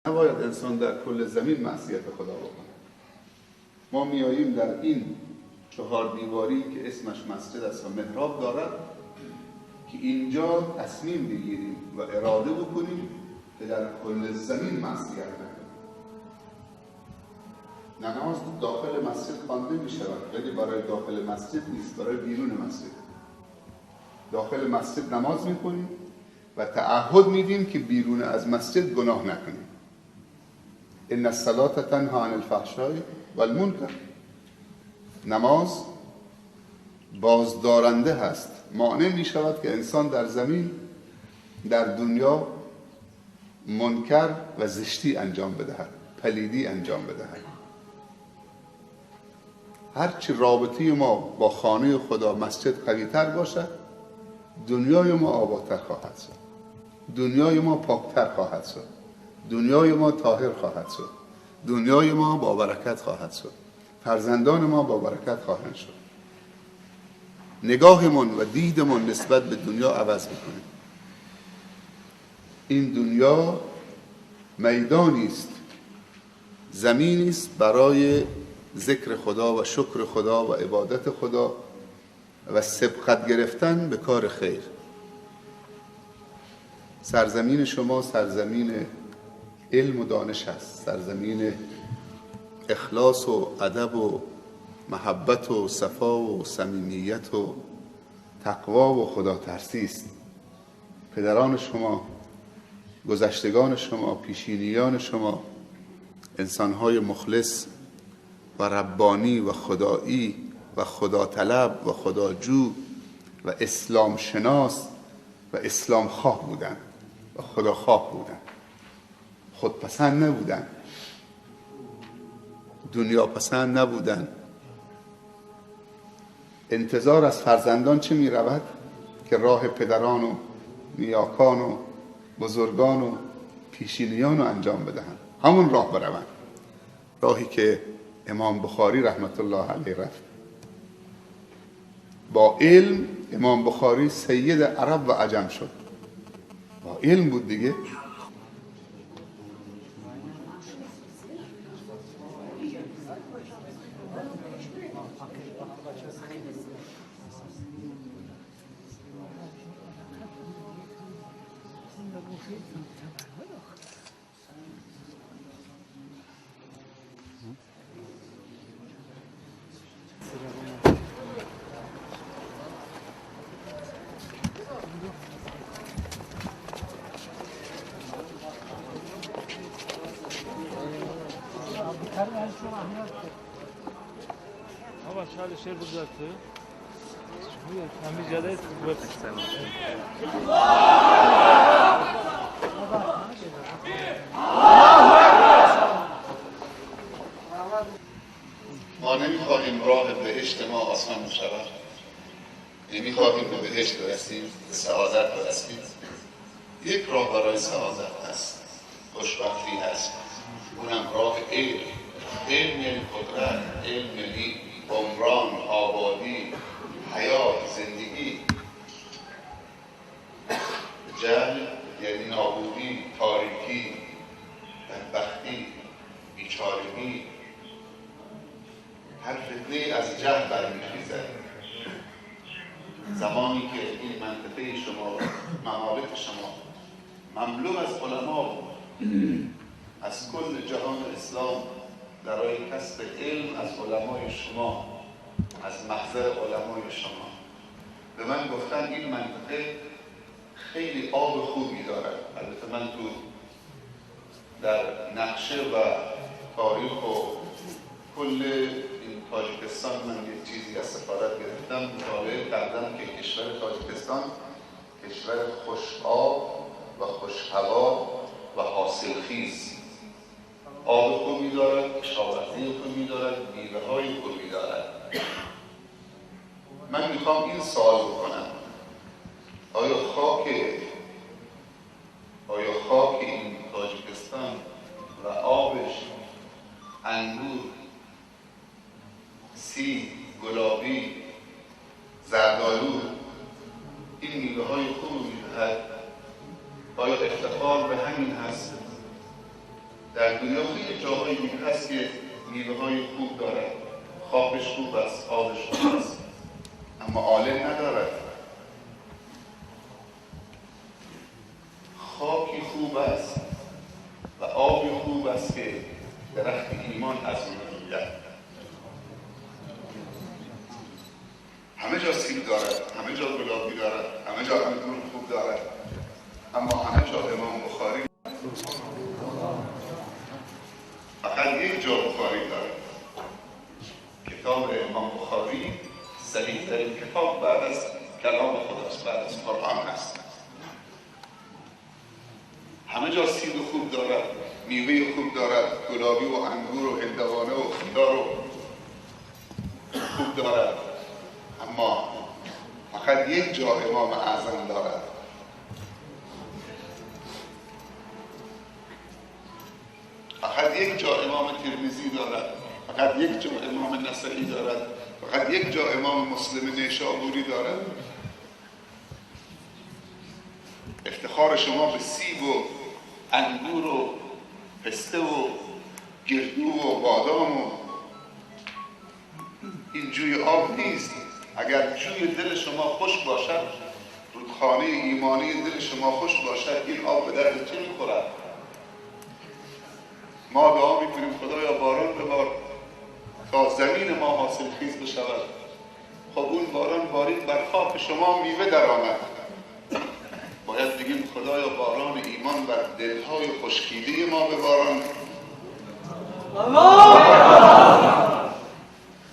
نباید انسان در کل زمین معصیت خدا بکنه. ما میاییم در این چهار دیواری که اسمش مسجد است و محراب دارد که اینجا تصمیم بگیریم و اراده بکنیم که در کل زمین معصیت نکنیم. نماز داخل مسجد خوانده می شود، ولی برای داخل مسجد نیست، برای بیرون مسجد. داخل مسجد نماز میخونیم و تعهد میدیم که بیرون از مسجد گناه نکنیم. ان الصلاة تنها عن الفحشاء والمنکر. نماز بازدارنده هست، مانع می شود که انسان در زمین، در دنیا منکر و زشتی انجام بدهد، پلیدی انجام بدهد. هرچی رابطه ما با خانه خدا، مسجد قوی‌تر باشد، دنیای ما آبادتر خواهد شد، دنیای ما پاکتر خواهد شد، دنیای ما طاهر خواهد شد، دنیای ما با برکت خواهد شد، فرزندان ما با برکت خواهند شد. نگاهمون و دیدمون نسبت به دنیا عوض میکنه. این دنیا میدانی است، زمینی است برای ذکر خدا و شکر خدا و عبادت خدا و سبقت گرفتن به کار خیر. سرزمین شما سرزمین علم و دانش است، سرزمین اخلاص و ادب و محبت و صفا و صمیمیت و تقوا و خدا ترسی است. پدران شما، گذشتگان شما، پیشینیان شما انسانهای مخلص و ربانی و خدایی و خدا طلب و خداجو و اسلام شناس و اسلام خواه بودن و خداخواه بودن، خودپسند نبودن، دنیا پسند نبودن. انتظار از فرزندان چه می رود؟ که راه پدران و نیاکان و بزرگان و پیشینیان رو انجام بدهند، همون راه بروند، راهی که امام بخاری رحمت الله علیه رفت. با علم امام بخاری سید عرب و عجم شد، با علم بود دیگه. ما نمیخواهیم راه بهشت ما آسان شود، نمیخواهیم به بهشت برسیم، به سعادت برسیم. یک راه برای سعادت هست، خوشبختی هست، اونم راه علم. علم یعنی قدرت، علم یعنی عمران، آبادی، حیات، زندگی. جهل یعنی نابودی، تاریکی، بدبختی، بیچارگی. هر فتنه از جهل برمیخیزد. زمانی که این منطقه شما، ممالک شما مملو از علما بود، از کل جهان اسلام برای کسب علم از علمای شما، از محضر علمای شما، به من گفتن این منطقه خیلی آب خوبی دارد. البته من تو در نقشه و تاریخ و کل این تاجیکستان من یک چیزی از سفارت گرفتم، مطالعه کردم که کشور تاجیکستان کشور خوش آب و خوش هوا و حاصلخیز، آب خوبی دارد، کشاورزی خوبی دارد، میوه‌های خوبی دارد. من میخوام این سوال بکنم، آیا خاک این تاجیکستان و آبش، انگور، سیب، گلابی، زردآلو، این میوه‌های خوب میدهد؟ آیا افتخار به همین هست؟ در دنیا خیلی جاهایی هست که میوه‌های خوب دارد، خاکش خوب است، آبش خوب است، اما عالم ندارد. خاکی خوب است و آبی خوب است که درخت ایمان از اون می‌روید. همه جا سیب دارد، همه جا گلابی دارد، همه جا انگور خوب دارد، اما همه جا امام بخاری، فقط یک جا بخاری دارد. کتاب امام بخاری صحیح ترین کتاب بعد از کلام خداست، بعد از قرآن است. همه جا سیب خوب دارد، میوه خوب دارد، گلابی و انگور و هندوانه و خیار و خوب دارد، اما فقط یک جا امام اعظم دارد. فقط یک جا امام ترمذی دارد، فقط یک جا امام نسائی دارد، فقط یک جا امام مسلم نیشابوری دارد. افتخار شما به سیب و انگور و پسته و گردو و بادام و این جوی آب نیست. اگر جوی دل شما خوش باشد، رودخانه ایمانی دل شما خوش باشد، این آب به درد چه میخورد؟ ما دعا میکنیم خدایا باران ببار تا زمین ما حاصل خیز بشود. خب اون باران بارید بر خاک شما میوه در آمد. باید بگیم خدایا باران ایمان بر دلهای خشکیده ما بباران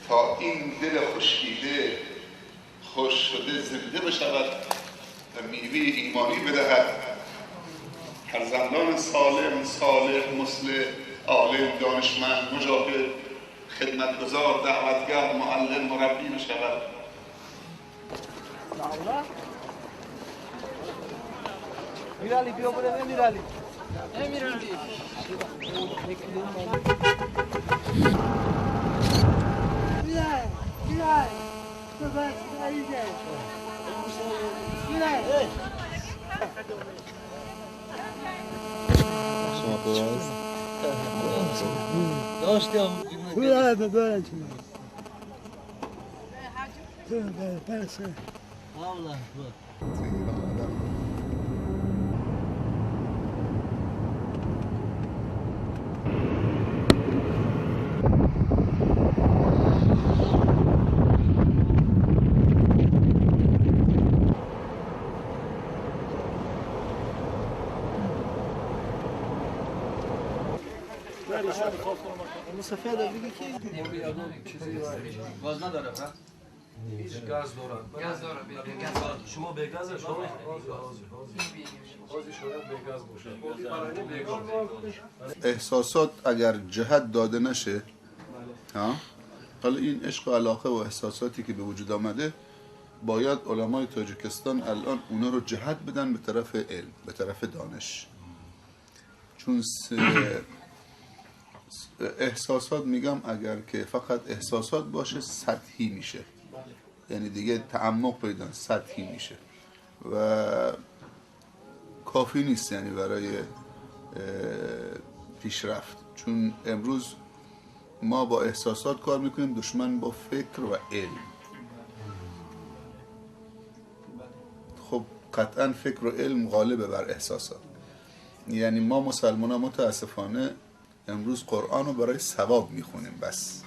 تا این دل خشکیده خوش شده زنده بشود و میوه ایمانی بدهد. فرزندان سالم، صالح، مصلح، عالم، دانشمند، مجاهد، خدمتگزار، دعوتگر، معلم، مربی بشود. میرالی بیا بره، میرالی میرالی. مسافر بگی که چیزی گاز نداره، هیچ گاز داره، گاز داره. شما به گاز شما احساسات اگر جهت داده نشه، ها، حالا این عشق و علاقه و احساساتی که به وجود آمده، باید علمای تاجیکستان الان اونا رو جهت بدن به طرف علم، به طرف دانش. چون احساسات، میگم اگر که فقط احساسات باشه سطحی میشه، یعنی دیگه تعمق پیدا، سطحی میشه و کافی نیست، یعنی برای پیشرفت. چون امروز ما با احساسات کار میکنیم، دشمن با فکر و علم. خب قطعا فکر و علم غالبه بر احساسات. یعنی ما مسلمان ها متاسفانه امروز قرآن رو برای ثواب میخونیم بس،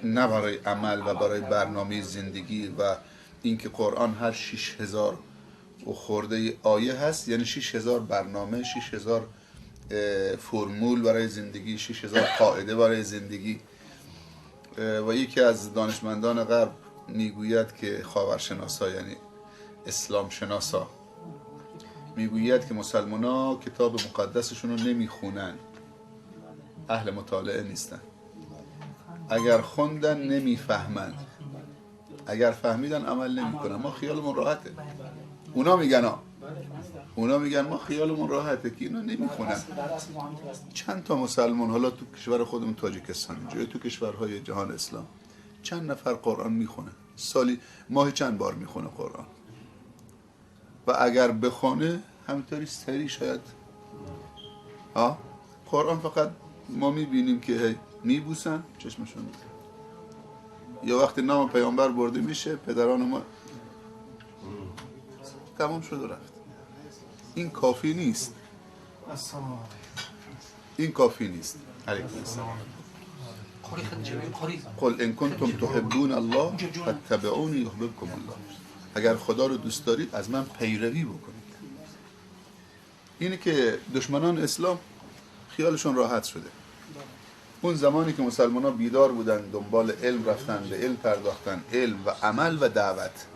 نه برای عمل و برای برنامه زندگی. و اینکه قرآن هر 6000 و خورده آیه هست، یعنی 6000 برنامه، 6000 فرمول برای زندگی، 6000 قاعده برای زندگی. و یکی از دانشمندان غرب میگوید که خاورشناسا، یعنی اسلام شناسا، میگوید که مسلمان ها کتاب مقدسشون رو نمیخونن، اهل مطالعه نیستن. اگر خوندن نمیفهمن، اگر فهمیدن عمل نمیکنن. ما خیالمون راحته. اونا میگن ها، اونا میگن ما خیالمون راحته که اینا نمیخونن. چند تا مسلمان حالا تو کشور خودمون تاجیکستان اینجا، تو کشورهای جهان اسلام، چند نفر قرآن میخونه؟ سالی ماهی چند بار میخونه قرآن؟ و اگر بخونه همینطوری سری شاید ها قرآن فقط ما میبینیم که میبوسن چشمشون، یا وقتی نام پیامبر برده میشه پدران ما، تمام شد و رفت. این کافی نیست. این کافی نیست. علیکم السلام. قل ان کنتم تحبون الله فاتبعونی یحببکم الله. اگر خدا رو دوست دارید از من پیروی بکنید. اینه که دشمنان اسلام خیالشون راحت شده. اون زمانی که مسلمان ها بیدار بودن، دنبال علم رفتن، به علم پرداختن، علم و عمل و دعوت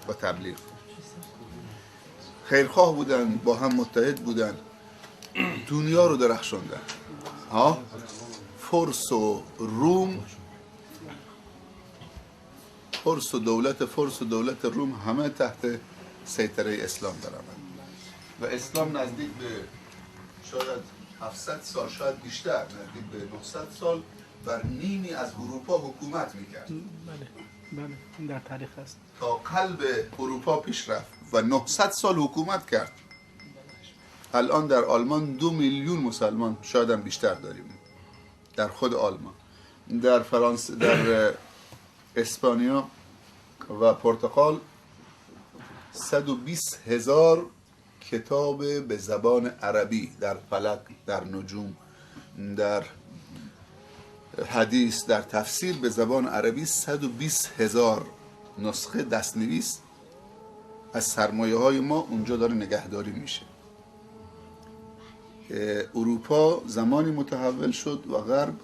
و تبلیغ، خیرخواه بودن، با هم متحد بودن، دنیا رو درخشوندن. ها، فرس و روم، فرس و دولت فرس و دولت روم همه تحت سیطره اسلام درآمد و اسلام نزدیک به شاید 700 سال، شاید بیشتر، نزدیک به 900 سال بر نیمی از اروپا حکومت میکرد. بله بله، این در تاریخ است. تا قلب اروپا پیش رفت و 900 سال حکومت کرد. الان در آلمان 2 میلیون مسلمان، شاید هم بیشتر داریم در خود آلمان، در فرانسه، در اسپانیا و پرتغال 120,000 کتاب به زبان عربی در فلک، در نجوم، در حدیث، در تفسیر به زبان عربی 120,000 نسخه دستنویس از سرمایه های ما اونجا داره نگهداری میشه. اروپا زمانی متحول شد و غرب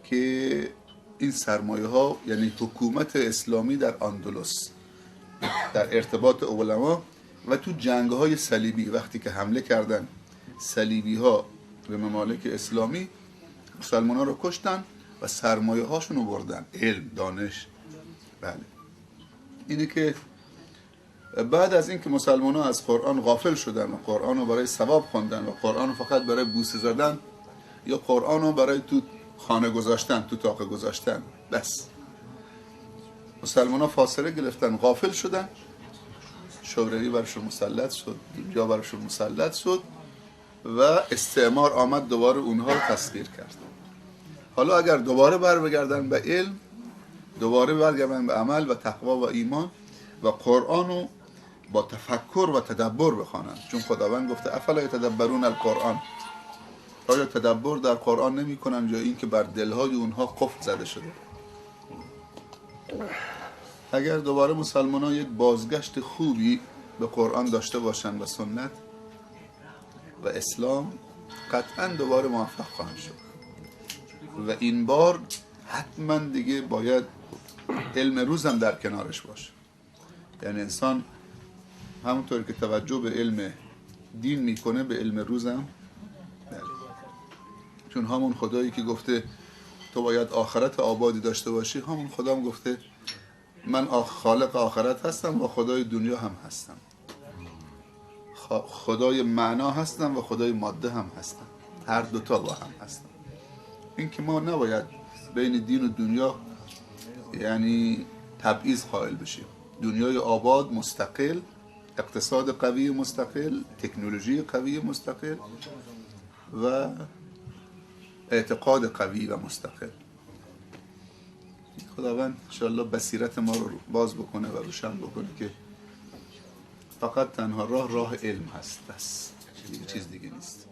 که این سرمایه ها، یعنی حکومت اسلامی در اندلس در ارتباط علما و تو جنگ های صلیبی، وقتی که حمله کردن صلیبی ها به ممالک اسلامی، مسلمان ها رو کشتن و سرمایه هاشون رو بردن، علم، دانش. بله، اینه که بعد از اینکه مسلمان ها از قرآن غافل شدن و قرآن رو برای ثواب خواندن و قرآن رو فقط برای بوسه زدن یا قرآن رو برای تو خانه گذاشتن، تو تاقه گذاشتن، بس مسلمان ها فاصله گرفتن، غافل شدن، شوروی برشون مسلط شد، دنیا برشون مسلط شد و استعمار آمد دوباره اونها رو تسخیر کرد. حالا اگر دوباره بر بگردن به علم، دوباره برگردن به عمل و تقوا و ایمان و قرآن رو با تفکر و تدبر بخوانند، چون خداوند گفته افلا یتدبرون القرآن، آیا تدبر در قرآن نمی کنند یا اینکه بر دلهای اونها قفل زده شده؟ اگر دوباره مسلمان ها یک بازگشت خوبی به قرآن داشته باشند و سنت و اسلام، قطعا دوباره موفق خواهند شد. و این بار حتما دیگه باید علم روز هم در کنارش باشه. یعنی انسان همونطور که توجه به علم دین میکنه، به علم روز هم بله. چون همون خدایی که گفته تو باید آخرت آبادی داشته باشی، همون خدا هم گفته من خالق آخرت هستم و خدای دنیا هم هستم، خدای معنا هستم و خدای ماده هم هستم، هر دوتا با هم هستم. این که ما نباید بین دین و دنیا یعنی تبعیض قائل بشیم. دنیای آباد مستقل، اقتصاد قوی مستقل، تکنولوژی قوی مستقل و اعتقاد قوی و مستقل. خداوند انشاءالله بصیرت ما رو باز بکنه و روشن بکنه که فقط تنها راه علم هست، بس دیگه چیز دیگه نیست.